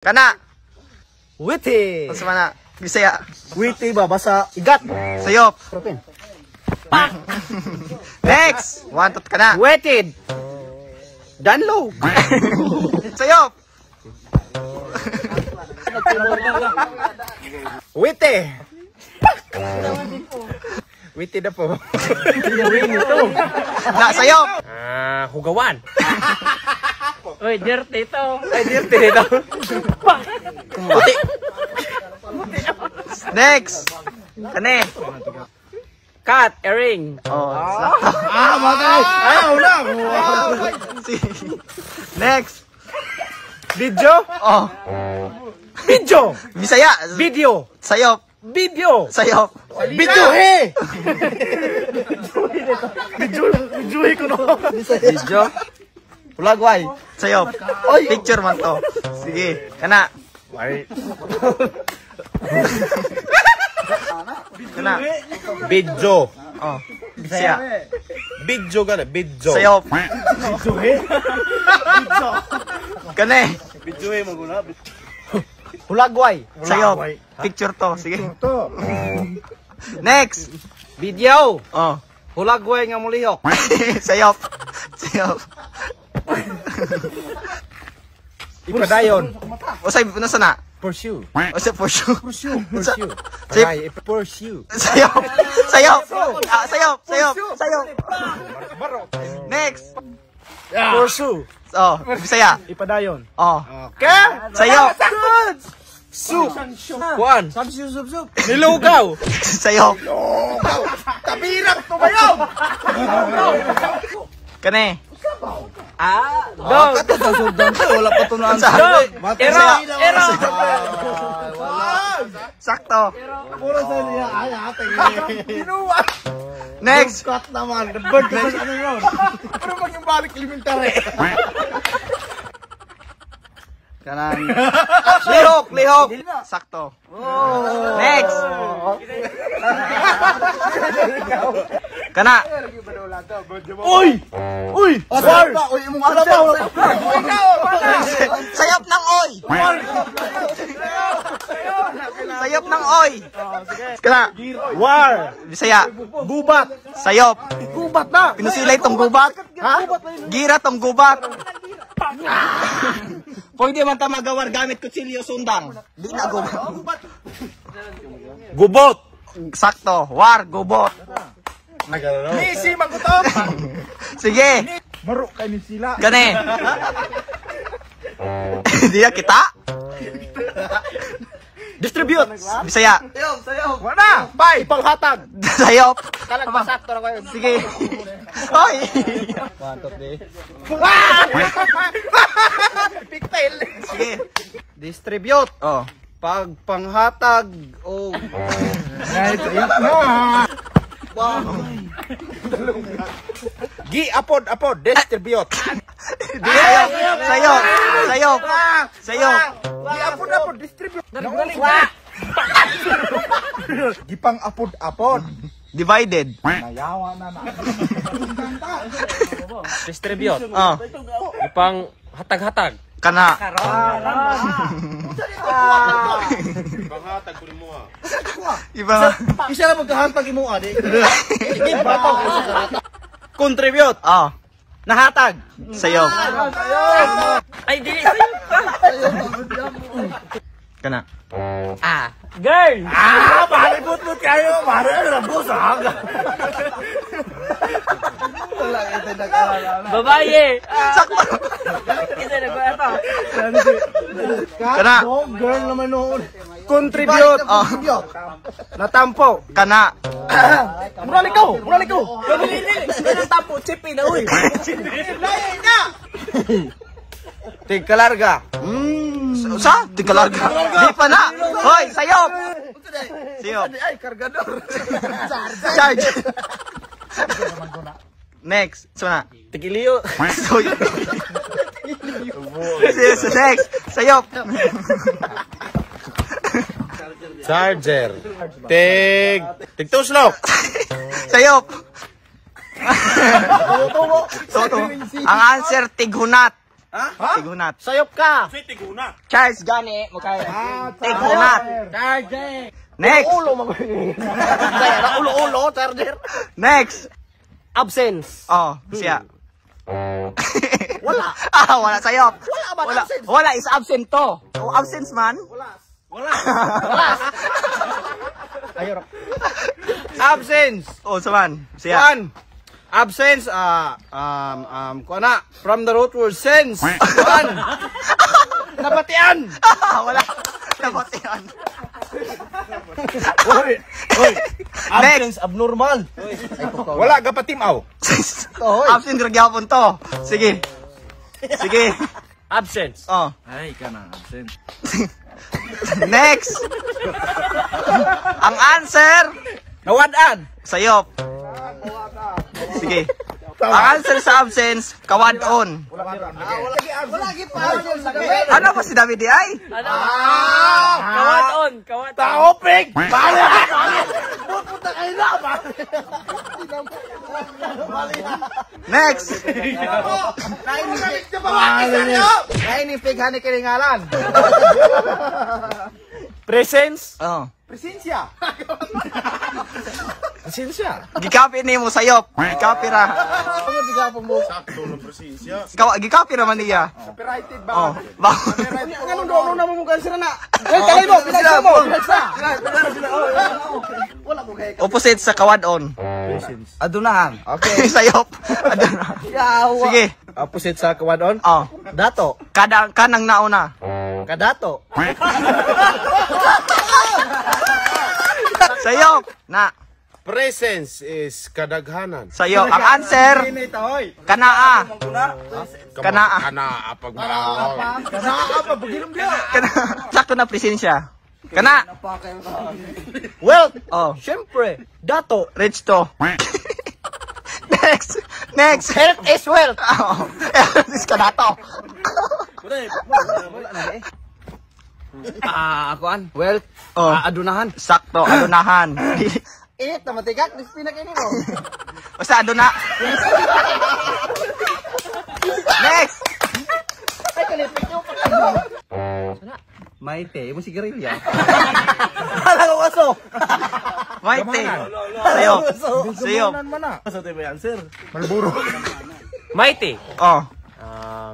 Kana. Witty. Unsa man na? Bisaya. Witty ba basta igat. Sayop. Protein. Next. One, two, kana. Wetted. Danlog. Sayop. Witty. Witty na po. Na, sayop. Ah, hugawan. Uy, dirty to. Ay, dirty nito. Puti. Next. Kani. Cut, earring. Oh, sakto. Ah, matay. Ah, una. Sige. Next. Video? Oh, Video. Bisaya. Video. Sayop. Video. Sayop. Video he. Video, video ko no. Video. Ulagway. Sayop. Picture man to. Sige. Kana. Kana. Video. Oh. Bisaya. Video gana, video. Sayop. Kani. Video eh maguna. Hulagway. Sayop. Picture to. Sige. Next. Video. Oh. Hulagway nga mulihok. Sayop. Sayop. Ipadayon. Usay nasa na? Pursue. Usay for sure. Pursue. Pursue. Sayop. Aray, pursue. Sayop. Sayop. Ah, sayop. Sayop. Sayop. Next. Pursue. Oh, Bisaya. Ipadayon. Oh. Okay? Sayop. Soup. Kuan. Soup, soup, soup. Nilugaw. Sayop. Tabirak to kayo! Kani. Ah, dog. Kato sa sudan to, wala pa to na Sa- Dog. Ero, ero. Sakto. Puro sa niya, ay ate. Ginuwa. Next. Cut naman. The bird naman ano yun. Pero pag yung balik elementary. Kanang lihok, lihok. Sakto. Next. Kana. Uy! Uy! War! Uy, imong answer. Sayop ng oy. Sayop ng oy. Kana. War! Bisaya. Gubat! Sayop. Gubat na! Pinusilay tong gubat. Ha? Gira tong gubat. Pwede man ta magawar gamit kutsilyo sundang. Di na gubat. Gubot. Sakto. War, gubot. Nisi magutom! Sige. Maro kay ni sila. Kani. Di na kita. Distribute! Bisaya. Wala! Bye! Ipanghatag! Sayop. Kalagpasakto na kayo. Sige. Hoy. Pigtail! Sige. Distribute! Oh. Pagpanghatag o Gi apod apod distribute. Di sayop. Sayop. Sayop. Sayop. Gi apod apod distribute. Gipang apod apod. Divided. Nayawa na na. Distribute. Oh. Ipang hatag-hatag. Kana. Iba. Isa na magkahatag imo adi. Contribute. Oh. Nahatag. Sayop. Ay, dili sa'yo. Kana. Ah, girl. Ah, palibot-bot kayo. Pare na busag. Babae. Ah, Sakto. Isa na ko ito. Kana. Girl naman noon. Contribute. Oh. Natampo. Kana. Murali ko, murali ko. Tampo, chip na, uy. Tigkalarga. Sa? Tigkalarga. Di pa na. Hoy, sayop. Sayop. Ay, kargador. Charge. Next. So na. Tigiliyo. So, Sige, next. Sayop. Charger. Tig. Tigtuslok. Sayop. Toto. Ang answer, tighunat. Ha? Tighunat. Sayop ka. Charge gani mo kay. Tighunat. Next. Ulo mo. Ulo-ulo, charger. Next. Absence. Oh, siya. Wala. Ah, wala sayop. Wala ba Wala, absence? wala is absent to. Oh, absence man. Wala. Absence. Oh, sa man. Siya. One. Absence, kuha na. From the root word sense. One. Nabatian. Ah, wala. Nabatian. Oy. Oy. Next. Abnormal. Wala ka pa timaw. Absent ra gyapon to. Sige. Sige. Absence. Oh. Ay, ka na absent. Next. Ang answer Nawadan. sayop. Sige. Ang answer sa absence, kawadon. Ano ba si David ay? Ano? Kawat on, kawat on. Taopik. Bale. Pupunta kayo na. Next. Nainipig hani kiningalan. Presence. Oh. Presensya. Presensya. Gikapi ni mo sayop. Gikapi ra. Sakto ng presensya. Gikapi ra man niya. Copyrighted ba? Oh. Ba. Anong doon na mo mukha sila na? Ay, talay mo, pinagsa mo. Opposite sa kawadon. Adunahan. Okay. Sayop. Adunahan. Sige. Opposite sa kawadon? Oh. Dato. Kada kanang nauna. Kadato. Sayop. Na. Presence is kadaghanan. Sayop. Ang answer kanaa. Kanaa. Kanaa pag maawag. Kana. Sakto na presensya. Kana. Wealth. Oh. Siyempre. Dato. Rich to. Next. Next. Health is wealth. Oh. Is kadato. Ah, kuan. Wealth. Oh. Adunahan. Sakto, adunahan. Init na matigak. Dispina kayo mo. Basta aduna. Next. Maite, mo sigarilya. Hala ko aso. Maite. Sayop. Sayop. Mighty. Oh.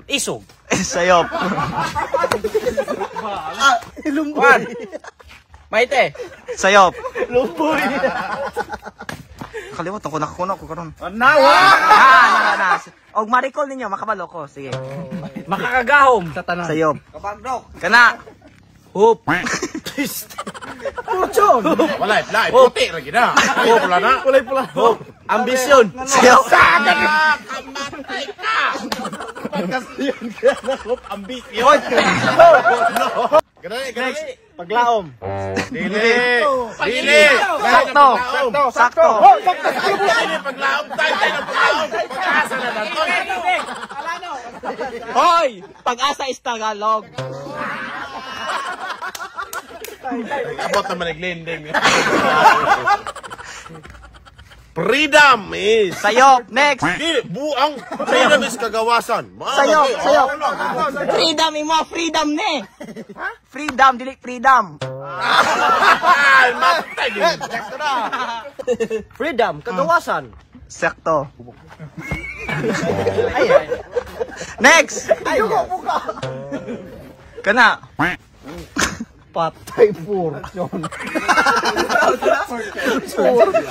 Isog. Sayop. One. Maite. Sayop. Lumboy. Kalimutan ko nakakuna ko karon. Nawa. Ah, na na. Og ma-recall ninyo makabalo ko. Sige. Makakagahom. Sayop. Kana. Hope. Wala, wala. Puti ra gina. Ay, pula na. Kulay pula. Hope. Ambisyon. Sayop. Kamatay ka! Pagkasiyon ka na hope ambisyon. Ganun, ganun. Paglaom. Dili. Dili. Sakto. Sakto. Dili paglaom. Tayo tayo ng paglaom. Pag-asa na nato. Hoy, pag-asa is Tagalog. Abot naman naglending. Freedom is Sayop. Next. Dili, buang freedom is kagawasan. Sayop, sayop. Freedom imo, freedom ni. Freedom dili freedom. Ay, matay din. Freedom. Kagawasan. Sakto. Next. Kana. Patay fortune.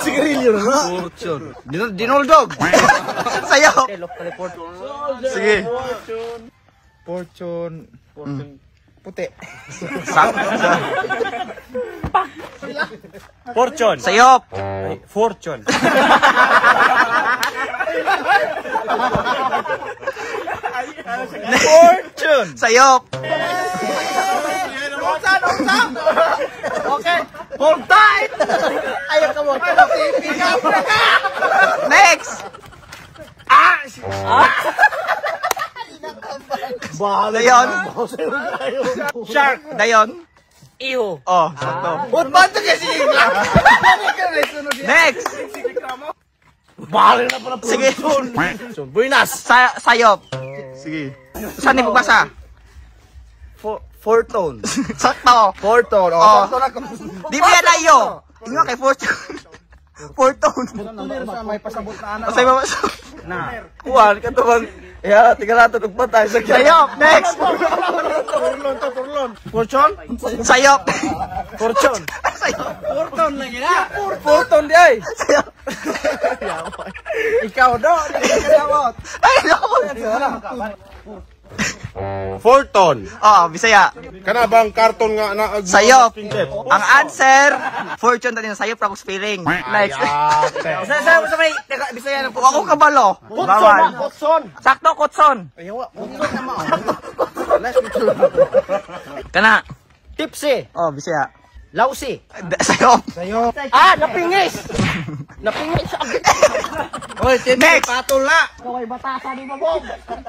Sigarilyo na. Fortune. Dinoldog. Sayop. Sige. Fortune. Puti. Sakto. Fortune. Sayop. Ay, fortune. Fortune. Sayop. Okay. Hold tight. Ayaw ka mo. Next. Ah! Dayon. Shark. Dayon. Iho. Oh, sakto. Ba't ba ito kasi? Next. Bali na pala. Sige. Buenas. Sayop. Sige. Saan ni pagbasa? Fortune. Sakto. Fortune. Oh. Oh, sakto na. Di ba yan ayo? Ingon kay fortune. Fortune. May pasabot na anak. Masay mama. Kuan ka to bang? Ya, tigalato ug patay sa Sayop. Next. Turlon to, turlon. Fortune? Sayop. Fortune. Sayop. Fortune lagi na. Fortune di ay. Sayop. Ikaw do, di ka kasabot. Ay, no. Forton. Oh, Bisaya. Kana bang karton nga na Sayop. Ang answer, fortune tani sayop ra kog spelling. Next. Sa may teka, Bisaya na Kung ako kabalo. Bawal. Kutson. Sakto kutson. Kutson na mao. Kana. Tipsy. Oh, Bisaya. Lousy. Sayop. Ah, napingis. Napingis. Oy, Next. Patol na.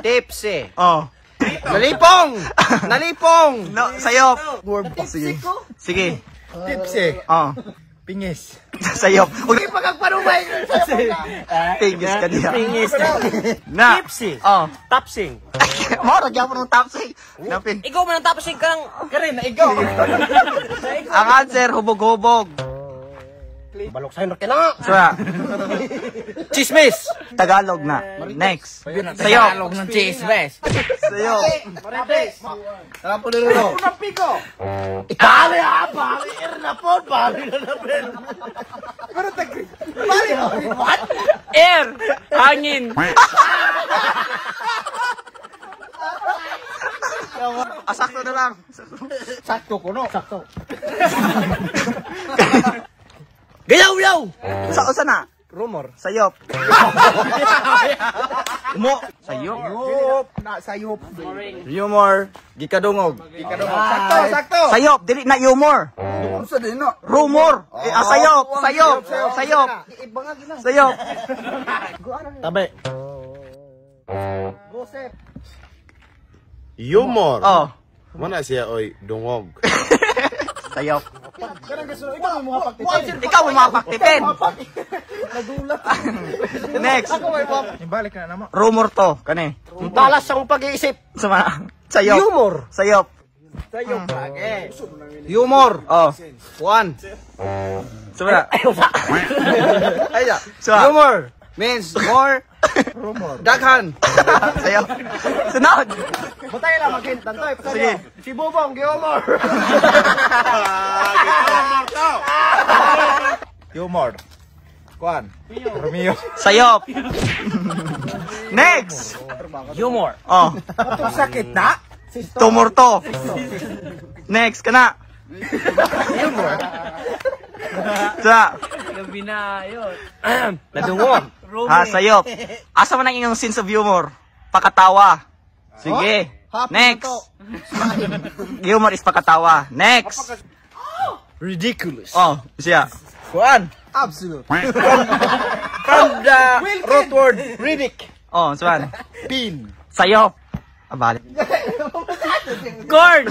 Tipsy. Oh. Nalipong. Nalipong. No, sayop. Sige. Sige. Tipsy. Oh. Pingis. Sayop. Ug Pagpanumay. tingis ka niya. Pingis. Na. Tipsy. Oh. Tapsing. Mo ra gyapon ng tapsy. Napin. Ikaw man ang tapsing ka ng... Kare na ikaw. Ang answer hubog-hubog. Balok sa na kina. Sura. Chismis. Tagalog na. Next. Sayop. ng chismis. Sayop. Tara po nilo. Bale ah, bale er na po, bale na na bel. Pero tag bale what? Air. Hangin. Ah, sakto na lang. Sakto ko no. Sakto. Gayaw yaw. Sa usa na. Rumor. Sayop. Mo. Sayop. Na sayop. Rumor. Gikadungog. Sakto, sakto. Sayop, dili na humor. Unsa din no? Rumor. Eh, ah, sayop, sayop, sayop. Sayop. Tabi. Humor. Oh, Mana siya oy dungog. sayop. Ikaw mo mapaktipin. Next. Ibalik na namo. Rumor to, kani. Talas ang pag-iisip. Sama. Sayop. Humor. Sayop. Humor. Oh. One. Suma. Ay, Suma. Humor means more. Rumor. Daghan. Sayop. Sunod. Butay lang maghintan to. Sige. Si Bobong gihumor. Humor. Kuan. Romeo. Sayop. Next. Humor. Oh. Sakit na. Tumor to. Next kana. Sa. Gabi na yun. Nadungog. Ha, sayop. Asa man ang inyong sense of humor? Pakatawa. Sige. Next. Humor is pakatawa. Next. Ridiculous. Oh, siya. Kuan. Absolute. From the root word ridic. Oh, saan? Pin. Sayop. Ah, bali. Corn.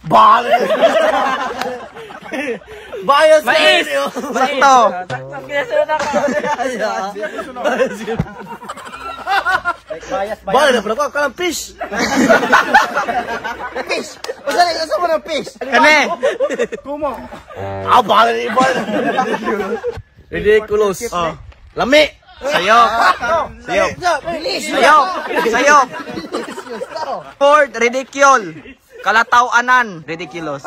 Bale. Bias. Mais. Sakto. Kinasunod ako. Bale na pala ko kalang fish. Fish. Usa na usa mo ng fish. Kani. Ah, bale ni bale. Ridiculous. Oh. Lami. Sayop. Sayop. Sayop. Sayop. Ford, ridicule. Kalataw-anan, ridiculous.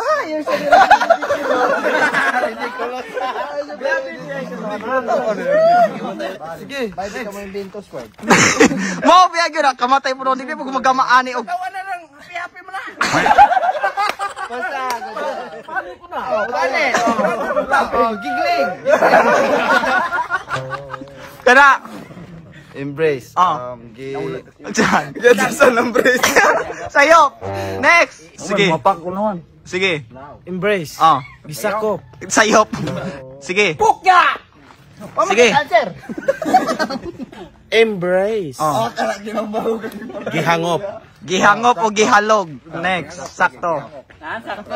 Mo biya gyud na kamatay po di pa gumagamaani og Oh, giggling. kana. Embrace. Oh. Gi Diyan. Sa embrace. Sayop. Next. Sige. Mapak ko naman. Sige. Embrace. Oh. Gisakop. Sayop. Sige. Pukya. Sige. Embrace. Oh. Gihangop. Gihangop o gihalog. Next. Sakto. Ah, sakto.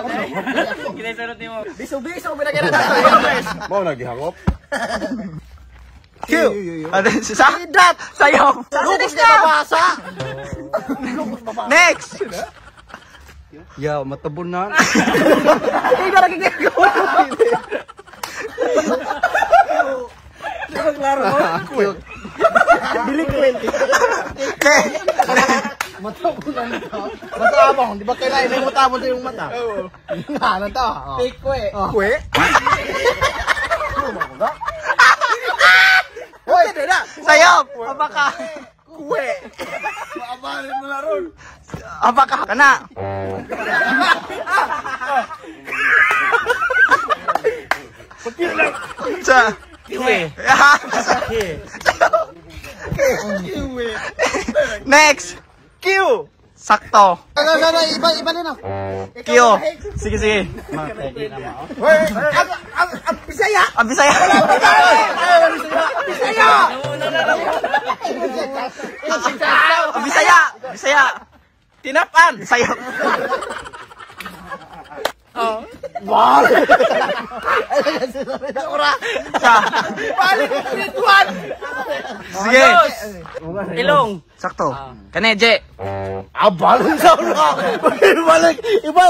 Kinasunod nimo. Biso-biso binagyan na. Mao na gihangop. Q. Ano, sa? Sayop. Lugos na mabasa. Next. Ya, matabon na. Hindi na nagigagawa. Matabon ang mata. Matabon, di ba kailangan may matabon sa yung mata? Oo. Nga, ano to? Fake ko eh. Kwe? Hoy, na. Sayop. Abaka. Kwe. Maabalin mo na ron. Abaka. Kana. Sa. Kiwi. Next. Q. Sakto. Ano, ano, iba, iba na. Q. Sige, sige. Hoy, ang Bisaya. Ang Bisaya. Bisaya. Ang Bisaya. Bisaya. Tinapan. Sayop. Sa. Balik grade 1. Sige. Ilong. Sakto. Kane, Je. Ah, balik sa ulo. Balik, iba.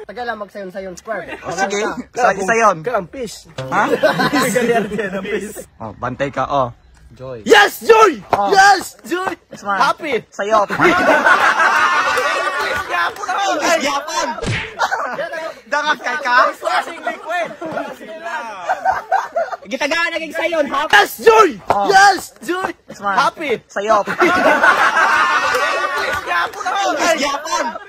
Tagal lang magsayon-sayon square. O, sige. Sa isa yun. Kang peace. Ha? Oh, bantay ka. Oh. Yes, joy. Yes, joy. Smart. Happy. Sayop. English gyapon. Dangag kay ka. Gitagaan naging sayon. Happy. Yes, joy. Yes, joy. Smart. Happy. Sayop. English gyapon.